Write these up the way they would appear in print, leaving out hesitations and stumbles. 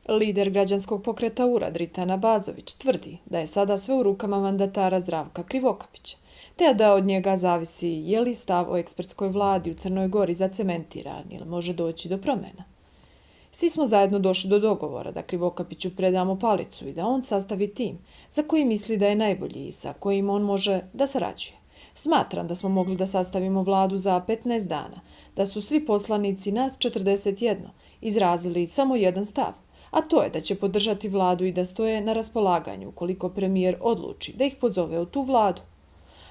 Lider građanskog pokreta URA Dritan Abazović tvrdi da je sada sve u rukama mandatara Zdravka Krivokapića, te da od njega zavisi je li stav o ekspertskoj vladi u Crnoj Gori zacementiran ili može doći do promjena. Svi smo zajedno došli do dogovora da Krivokapiću predamo palicu i da on sastavi tim za koji misli da je najbolji i sa kojim on može da sarađuje. Smatram da smo mogli da sastavimo vladu za 15 dana, da su svi poslanici nas 41 izrazili samo jedan stav, a to je da će podržati vladu i da stoje na raspolaganju ukoliko premijer odluči da ih pozove u tu vladu.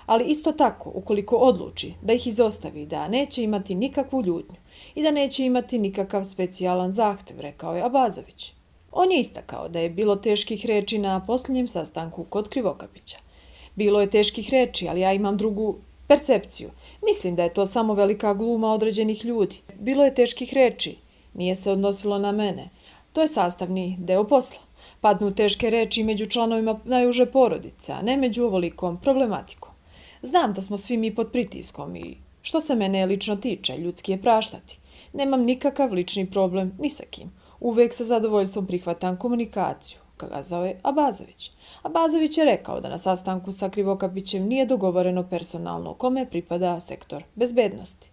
Ali isto tako, ukoliko odluči da ih izostavi, da neće imati nikakvu ljutnju i da neće imati nikakav specijalan zahtev, rekao je Abazović. On je istakao da je bilo teških reči na posljednjem sastanku kod Krivokapića. Bilo je teških reči, ali ja imam drugu percepciju. Mislim da je to samo velika gluma određenih ljudi. Bilo je teških reči, nije se odnosilo na mene. To je sastavni deo posla. Padnu teške reči među članovima najuže porodice, a ne među ovolikom problematikom. Znam da smo svi mi pod pritiskom i što se mene lično tiče, ljudski je praštati. Nemam nikakav lični problem ni sa kim. Uvek sa zadovoljstvom prihvatam komunikaciju, kazao je Abazović. Abazović je rekao da na sastanku sa Krivokapićem nije dogovoreno personalno kome pripada sektor bezbednosti.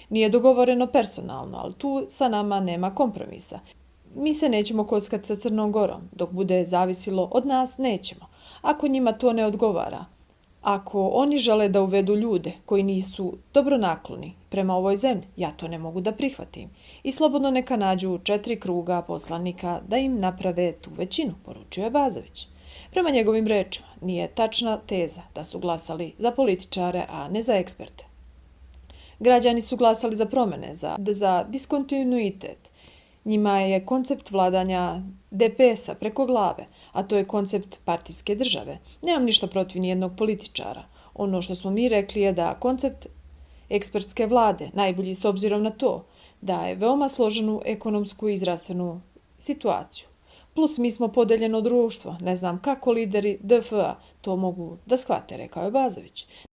Nije dogovoreno personalno, ali tu sa nama nema kompromisa. Mi se nećemo kockati sa Crnom Gorom, dok bude zavisilo od nas nećemo. Ako njima to ne odgovara, ako oni žele da uvedu ljude koji nisu dobronakloni prema ovoj zemlji, ja to ne mogu da prihvatim. I slobodno neka nađu 4 kruga poslanika da im naprave tu većinu, poručio je Abazović. Prema njegovim rečima, nije tačna teza da su glasali za političare, a ne za eksperte. Građani su glasali za promjene, za diskontinuitet. Njima je koncept vladanja DPS-a preko glave, a to je koncept partijske države. Nemam ništa protiv nijednog političara. Ono što smo mi rekli je da koncept ekspertske vlade najbolji s obzirom na to da je veoma složenu ekonomsku i zdravstvenu situaciju. Plus mi smo podeljeno društvo, ne znam kako lideri DF-a to mogu da shvate, rekao je Abazović.